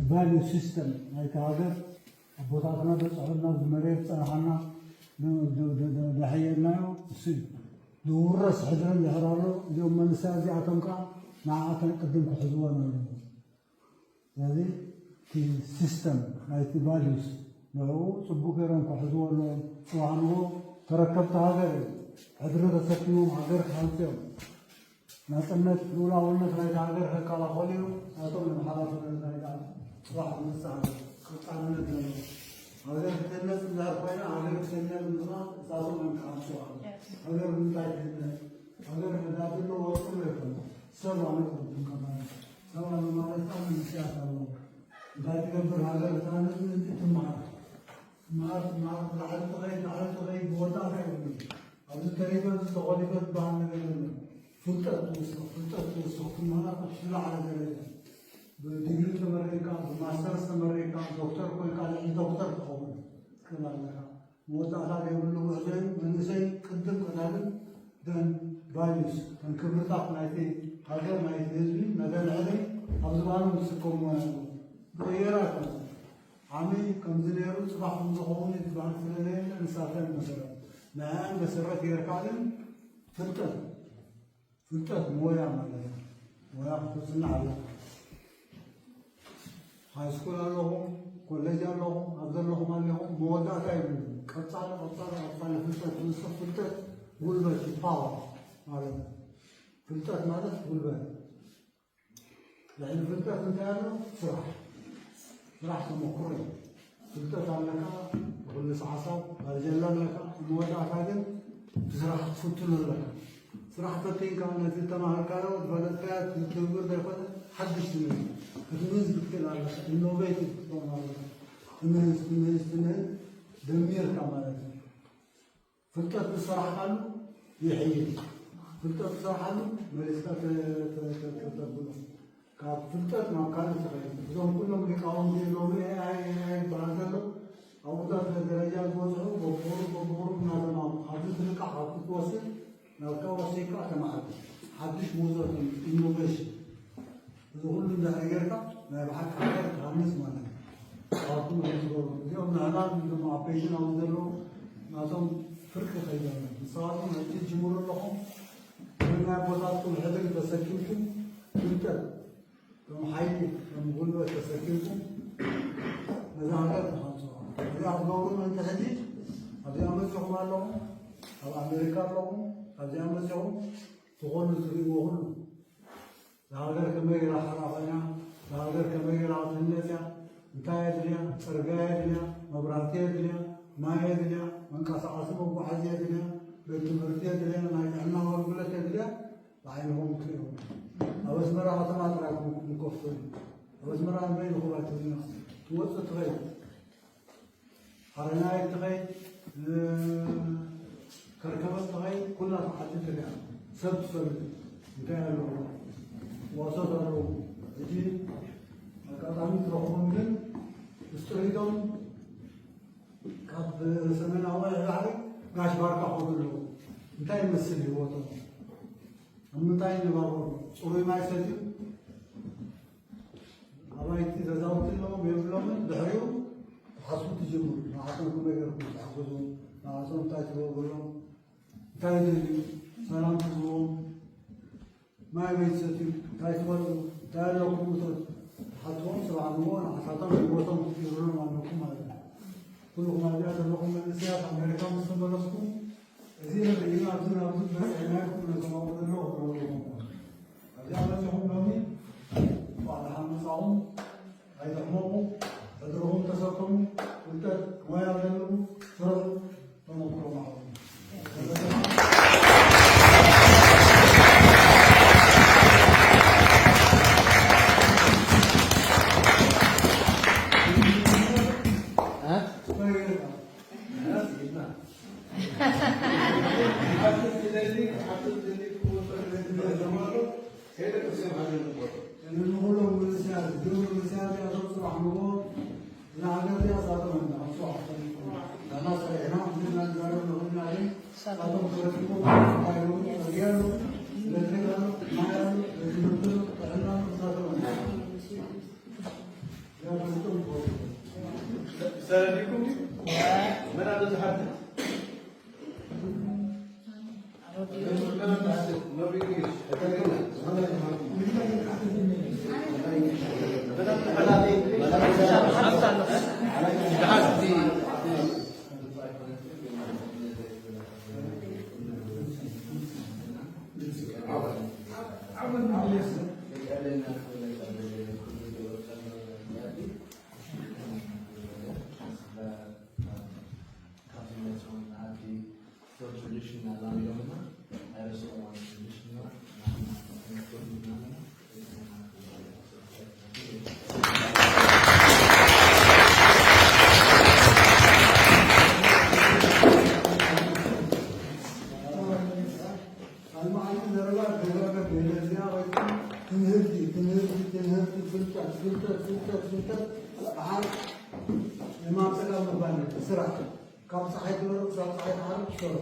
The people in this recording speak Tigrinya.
ቫልዩ ሲስተም ናይቲ ሃገር ኣቦታትና በፅሑልና ዝመሬት ዝፀናሓና ደሕየናዮ እሱ እዩ። ዝውረስ ሕድሪ እንድሕር ኣሎ እዚኦም መንእሰያት እዚኣቶም ከዓ ንዓኣተን ቅድም ክሕዝወን ኣለዎም። ስለዚ እቲ ሲስተም ናይቲ ቫልዩስ ንዕኡ ፅቡቅ ገይሮም ክሕዝዎ ኣለዎም። ፅባሕ ንግሆ ተረከብቲ ሃገር እዮም። ሕድሪ ተሰኪሞም ሃገር ክሃንፁ እዮም። ናፅነት ልኡላውነት ናይቲ ሃገር ከከላኸሉ እዮም። ናቶም እዮም ሓላፍነት ናይቲ ፅባሕ ዝመፅእ ሃገር ቀፃልነት ዘለዎ ሃገር ክትህነፅ እንድሕር ኮይና ሃገር ክትህነፅ ድማ እሳቶም እዮም ክሃንፁ። ሃገር ብምንታይ ትህነፅ? ሃገር ነዳዲ ኣሎ ወርቂ ኣሎ ይኮነ ሰብ ኣሎ። ሰብ ኣሎ ማለት ከዓ መንእሰያት ኣለዎ። እንታይ ትገብር ሃገር እታ ነዚ ምእንቲ ትመሃር ትመሃር ትመሃር ላዕሊ ትኸይድ ላዕሊ ትኸይድ መወዳእታ የብሉን። ኣብዚ ተሪፈ እዚ ተኾሊፈ ዝበሃል ነገር የለን። ፍልጠት ትውስኽ ፍልጠት ትውስኽ ትመሃር ኣብ ዝለዓለ ደረጃ ብዲግሪ ተመሪቕካ ብማስተርስ ተመሪቕካ ዶክተር ኮይንካ ልዕሊ ዶክተር ትኸውን ትኽእል ኣለካ። መወዳእታ ዘይብሉ ጉዕዞ እዩ። መንእሰይ ቅድም ቀዳምን ደን ቫልዩስ ከም ክብርታት ናይቲ ሃገር ናይቲ ህዝቢ መደልዕሊ ኣብ ዝባኖም ዝስከምዎ ኣለዉ። ብቕየራ ኣይኮነን። ዓሚ ከምዚ ነይሩ ፅባሕ ከምዝኸውን እዩ ዝበሃል ስለዘየለ ንሳተን መሰረት ንዕኣን መሰረት ጌርካ ግን ፍልጠት ፍልጠት ሞያ ማለት እዩ። ሞያ ክትፅናዕ ኣለካ። ሃይስኩል ኣለኹም፣ ኮሌጅ ኣለኹም፣ ኣብ ዘለኹም ኣለኹም መወዳእታ የብሉን። ቀፃሊ ቀፃሊ ቀፃሊ ፍልጠት ትውስኽ ፍልጠት ጉልበት እዩ፣ ፓወር ማለት እዩ። ፍልጠት ማለት ጉልበት። ልዕሊ ፍልጠት እንታይ ኣሎ? ስራሕ። ስራሕ ተመክሮ እዩ። ፍልጠት ኣለካ፣ ብክልስ ሓሳብ ባልጀላ ኣለካ፣ ኣብ መወዳእታ ግን ብስራሕ ክትፍትኖ ኣለካ። ስራሕ ፈቲንካ ነቲ ዝተማሃርካዮ ዝፈለጥካዮ ትግብር ዘይኮነ ሓድሽ ትምህርቲ ክትምህዝ ክትክእል ኣለካ። ኢኖቬቲቭ ክትኸውን ኣለካ። ትምህዝ ትምህዝ ትምህዝ ደሚርካ ማለት እዩ። ፍልጠት ዝሰራሕካሉ ይሕይል። ፍልጠት ዝሰራሓሉ መሊስካ ተ- ተ- ተ- ተተብሎ ካብ ፍልጠት ናብ ካልእ ትኸይድ። እዞም ኩሎም ሊቃውንቲ ሎሚ ኤኣይ ኤኣይ ይበሃል ዘሎ ኣብኡታት ደረጃ ዝበፅሑ በብቑሩብ በብቑሩብ እናተማሙ ኣብዚ ትልቃሕ ኣብ ክትወስድ ናብካ ወሲድካ ተመዓብል ሓድሽ ምህዞ ኢኖቬሽን እዚ ኩሉ እንድሕር ጌርካ ናይ ብሓቂ ሃገር ትሃንፅ ማለት እዩ። ካብቶም ኣይትገብሩ እዚኦም ንዕና እዞም ኣብ ፔጅን ኣብዚ ዘለዉ ናቶም ፍርቂ ከይደሎ ንስኻትኩም ሕጂ ትጅምሩ ኣለኹም ናይ ኣቦታትኩም ሕድሪ ተሰኪምኩም ፍልጠት ከም ሓይሊ ከም ጉልበት ተሰኪምኩም ነዛ ሃገር ትሃንፅዋ እዚኣ ትገብሩ ምእንቲ ሕጂ ኣብዚኣ መፂኹም ኣለኹም ኣብ ኣሜሪካ ኣለኹም ኣብዚኣ መፂኹም ዝኾኑ ዝርእዎ ኩሉ ንሃገር ከመይ ገይራ ሓራ ኮይና ንሃገር ከመይ ገይራ ክትህነፅ እያ እንታይ የድልያ ፅርግያ የድልያ መብራህቲ የድልያ ማይ የድልያ መንቀሳቐሲ መጓዓዚ የድልያ ቤት ትምህርቲ የድልያ ናይ ጥዕና ኣገልግሎት የድልያ ብዓይንኹም ትሪእዎ ኣብ ኣስመራ ከተማ ጥራይ ንከፍቶ ኣብ ኣስመራ ንበይንኹም ኣይትብልና ትወፅእ ትኸይድ ሓረናይ ትኸይድ ከርከበት ትኸይድ ኩላ ዓዲ ትሪኣ ሰብ ትፈልጥ እንታይ ኣለዎ ዋሶት ኣለዎ ሕጂ ኣጋጣሚ ትረኽቦም ግን ምስ ጥሪቶም ካብ ሰሜናዊ ባሕሪ ጋሽ ባርካ ከዱ ኣለዉ እንታይ ይመስል ህይወቶም ኣብ ምንታይ ይነባበሩ ፅሩይ ማይ ሰትዩ ኣባይቲ ገዛውቲ ኣለዎም የብሎምን ድሕሪኡ ትሓስቡ ትጅምሩ ንዓቶም ከመይ ገርኩም ትሕግዙ ንዓቶም እንታይ ትገብርሎም እንታይ ይደልዩ ሰላም ትህብዎም ማይ በይ ትሰትዩ እንታይ ትበልዑ እንታይ ኣለኩም እቶ ትሓትዎም ስራሕ ንዎ ንዓታቶም ህይወቶም ክትገብሩሎም ኣለኩም ማለት እዩ ኩልኹም ኣብዚኣ ዘለኹም መንእሰያት ኣሜሪካ ምስ ተመለስኩም እዚ ንርኢ ኣብዚ ናብዚ በፅሕናኩም ነቶም ኣብኡ ዘለዉ ክረኽብዎም ኣብዚኣ በፂኹም ሎሚ እንኳዕ ደሓን መፃኹም ኣይትሕመቑ ሕድርኹም ተሰከሙ ፍልጠት ሞያ ዘለዉ ስርሑ ተመክሮ ማዕበሉ ንኩሎም መንእሰያት ዝገብሩ መንእሰያት እዚኣቶም ፅባሕ ንግሆ እዛ ሃገር እዚኣ እሳቶም እዮም ዝሃንፁዋ። ንሕና ሰሪሕና ኩልና ንዛረብ ንኽእልና ግን እሳቶም ተረኪቦም እንታይ ይገብሩ? ፅርግያ ኣሎ፣ ኤሌክትሪክ ኣሎ፣ ማይ ኣሎ፣ ቤት ትምህርቲ ኣሎ፣ ጥዕና ኣሎ፣ እሳቶም እዮም። ሰላም ዲኩም? መን ኣሎ ዝሓትት? ትምህርቲ ትምህርቲ ትምህርቲ ፍልጠት ፍልጠት ፍልጠት ፍልጠት። ደሓር የማን ጸጋም ምባል ስራሕ ካብ ፀሓይ ትበርቕ ሳብ ፀሓይ ትዓርብ ትሰርሑ።